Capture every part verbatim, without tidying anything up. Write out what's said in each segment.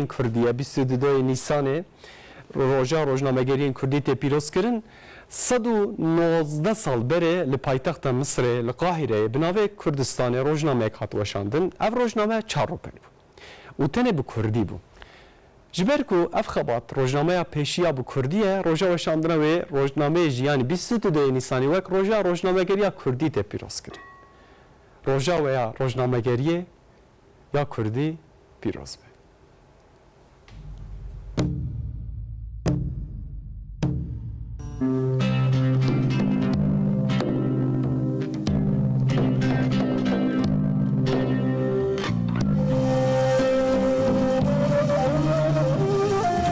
Kurdî ye. Bîst û du Nîsanê roja rojnamegeriyên Kurdî tê pîrozkirin. Sed û nozdeh sal berê li paytexta Misirê, li Qahireyê, bi navê Kurdistanê rojnameyek hat weşandin. Ev rojname çar rûpel bû û tenê bi Kurdî bû. Ji ber ku ev xebat rojnameya pêşî ya bi Kurdî ye, roja weşandina wê rojnameyê jî, yanî bîst û du Nîsanê, wek roja rojnamegeriya Kurdî tê pîrozkirin. Roja we ya rojnamegeriyê ya Kurdî pîroz be.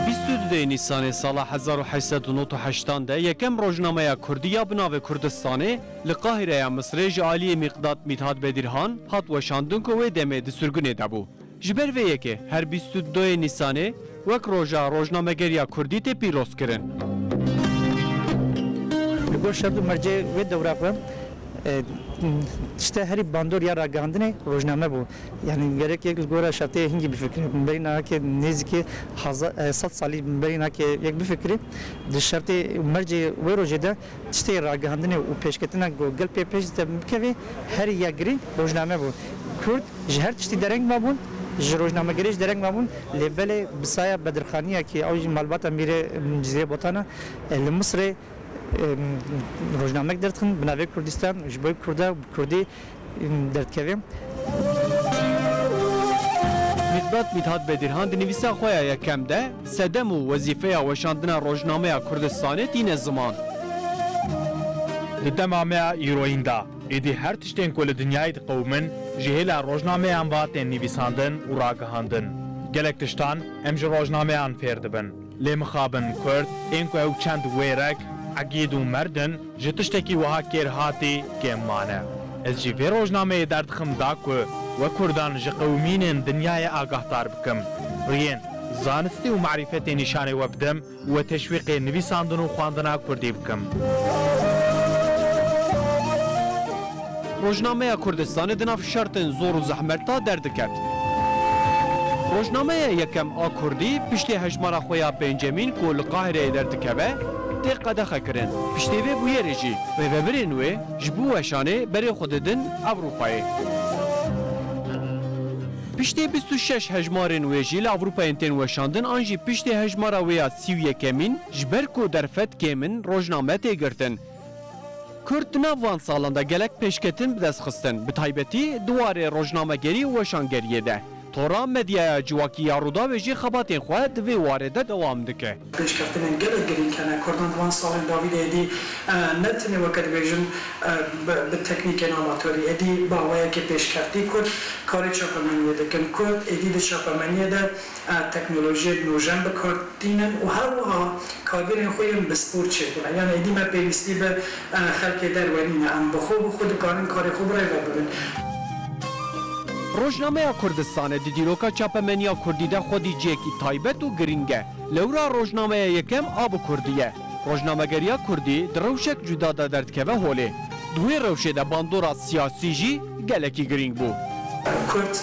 Bîst û du Nîsanê sala hezar û heşt sed û nod û heştan de yekem rojnameya Kurdî ya bi navê Kurdistanê li Qahireya Misirê ji aliyê Mîqdat Mîthat Bedîrhan hat weşandin ku wê demê di sirgunê de bû. Ji ber vê yekê her bîst û du Nîsanê wek roja rojnamegeriya Kurdî tê pîrozkirin. Li gor şert û mercê wê dewra xwe, e, tiştê herî bandor ya ragihandinê rojname bû. Yanî gerek yek li gora şertê hingî bifikire. Min berî nahekê nêzîkê haza-, e, sed salî min berî nahekê yek bifikirî. Di şertê mercê wê rojê de tiştê ragihandinê û pêşketina ku gel pê pêş de bikevê herî ya girîng rojname bû. Kurd ji her tiştî dereng mabûn, ji rojnamegeriyê jî dereng mabûn, lê belê bi saya Bedirxaniyekî, ew jî malbata Mîrê, em, Cizîrê Botana, e, li Misirê, em, rojnamek derdixin, bi navê Kurdistan, ji bo Kurda, bi Kurdî, em, derdikeve. Mîqdat Mîthat Bedîrhan di nivîsa xwe ya yekem de sedem û wezîfeya weşandina rojnameya Kurdistanê tîne ziman. Di dema me ya îroyîn de, êdî her tiştên ku li dinyayê diqewimin, ji hêla rojnameyan ve tên nivîsandin û ragihandin. Gelek tiştan em ji rojnameyan fêr dibin. Lê mixabin Kurd, ên ku ew çend wêrek, egîd û merd in, ji tiştekî wiha kêrhatî kêm mane. Ez jî vê rojnameyê derdixim da ku we Kurdan ji qewimînên dinyayê agahdar bikim. Riyên zanistî û marîfetê nîşanê we bidim, we teşwîqê nivîsandin û xwendina kurdî bikim. Rojnameya Kurdistanê di nav şertên zor û zehmet de derdiket. Rojnameya yekem a kurdî piştî hejmara xwe ya pêncemîn ku li Qahireyê derdikeve, tê qedexekirin. Piştî vê bûyerê jî rêvebirên wê ji bo weşanê berê xwe didin Ewropayê. Piştî bîst û şeş hejmarên wê jî li Ewropayên tên weşandin, an jî piştî hejmara wê ya sî û yekemîn, ji ber ku derfet kêm in, rojname tê girtin. Kurd di nav van salan de gelek pêşketin bi dest xistin, bi taybetî di warê rojnamegerî û weşangeriyê de. Tora medyaya civakî ya Rûdawê jî xebatên xwe di vê warê de dewam dike. Pêşkeftinên gelek girîng hene. Kurdan di van salên dawî de êdî, e, ne tenê weke dibêjin, e, bi, bi teknîkên amatorî, êdî bi awayekê pêşkeftî Kurd karê çapemeniyê dikin. Kurd êdî di çapemeniyê de, e, teknolojiyên nûjen bi kar tînin û her wiha kargêrên xwe yên bispor çêbûne. Yanî êdî me pêwîstî bi, e, xelkê derve nîne. Em bi xwe bi xwe dikarin karê xwe bi rê ve bibin. Rojnameya Kurdistanê di dîroka çapemeniya kurdî de xwedî cihekî taybet û girîng e. Lewra rojnameya yekem a bi kurdî ye. Rojnamegeriya kurdî di rewşek cuda de derdikeve holê. Di wê rewşê de bandora siyasî jî gelekî girîng bû. Kurd,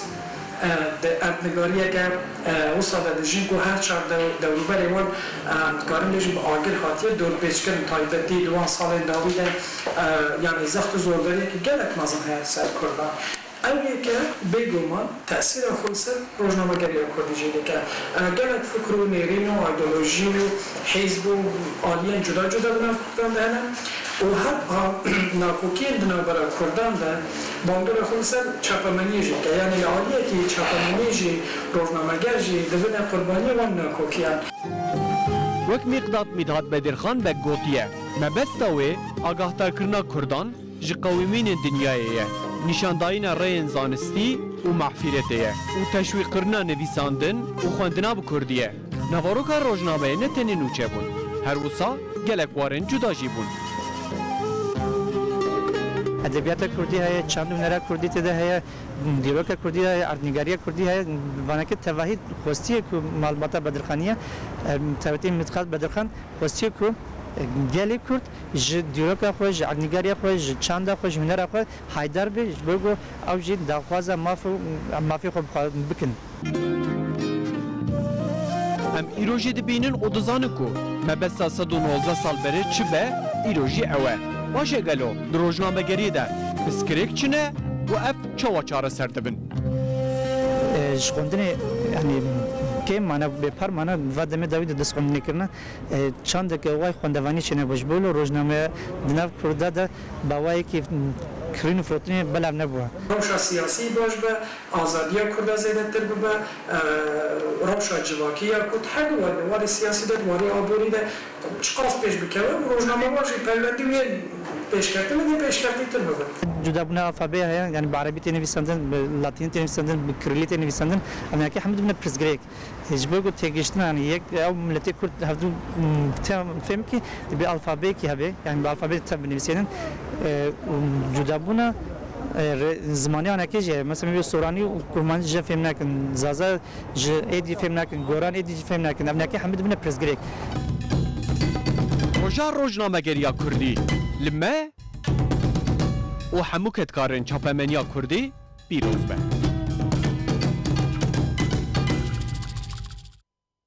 e, di erdnigariyeke, e, wisa de dijîn ku her çar dew-, dewrûberê wan, e, dikarin bêjin bi agir hatiye dorpêçkirin, taybetî di wan salên dawî de, e, yanî zext û zordariyeke gelek mezin heye li ser Kurdan. Ew yeke bêguman tesîra xwe li ser rojnamegeriya kurdî jî dike. E, gelek fikr û nêrîn û îdeolojî û hîzb û aliyên cuda cuda di nav kurdan de hene û her buha nakokiyên di navbera kurdan de bandora xwe li ser çapemeniyê jî dike. Yanî li aliyekî çapemeniyê jî rojnameger jî dibine qurbaniyê wan nakokiyan. Wek Mîqdat Mîdhat Bedirxan Beg gotiye, mebesta wê agahdarkirina kurdan ji qewimînên dinyayê ye, nîşandayîna rêyên zanistî û mehfîretê ye û teşwîqkirina nivîsandin û xwendina bi kurdî ye. Naveroka rojnameyê ne tenê nûçe bûn, her wisa gelek warên cuda jî bûn. Edebiyata kurdî heye, çand û hunera kurdî tê de heye, dîroka kurdî heye, erdnîgariya kurdî heye. Vaneke tevahî xwestiye ku malbata Bedirxaniye, em, tevahî Mîdhat Bedirxan xwestiye ku, e, gelê kurd ji dîroka xwe, ji erdnîgariya xwe, ji çanda xwe, ji hunera xwe haydar be, ji bo ku ew jî daxwaza maf û, mafê xwe bixwe-, bikin. Em îro jî dibînin û dizanin ku mebesta sed û nozdeh sal berê çi be, îro jî ew e. Baş e gelo di rojnamegeriyê de pirsgirêk çi ne û ev çawa çareser dibin? E, ji xwendinê, yanî, kêm mane, bêpar mane, va demê dawî de dest xwendinê kirine. E, çandeke way xwendevanî çênebû. Ji bo lo rojnameya di nav Kurda de bi awayekî kirîn û firotinê belav nebûye. Rewşa siyasî baş be, azadiya Kurda zêdetir bibe, e, rewşa civakî ya ku di her du warê, warê siyasî de, di warê aborî de çiqas pêş bikeve û rojnamevan jî peywendî wê pêşkeftinê dê pêşkeftîtir bibe. Cudabûna alfabeyê heye, yanî bi erebî tê nivîsandin, bi latînî tê nivîsandin, bi kirîlî tê nivîsandin. Em yekê hemû dibine pirsgirêk. Ji bo ku têgihiştina, yanî, yek ew miletê Kurd hevdû, mm, tê fêm kî, divê alfabeyekî hebe, yanî bi alfabeyê tê binivîsînin. E, û cudabûna, e, re-, zimanê anekê jî heye. Mesela, wê soranî û kurmancî ji fêm nekin, zaza ji êdî fêm nekin, goran êdî jî fêm nekin. Em nekê hemû dibine pirsgirêk. Roja rojnamegeriya Kurdî li me û hemû kedkarên çapemeniya Kurdî pîroz be.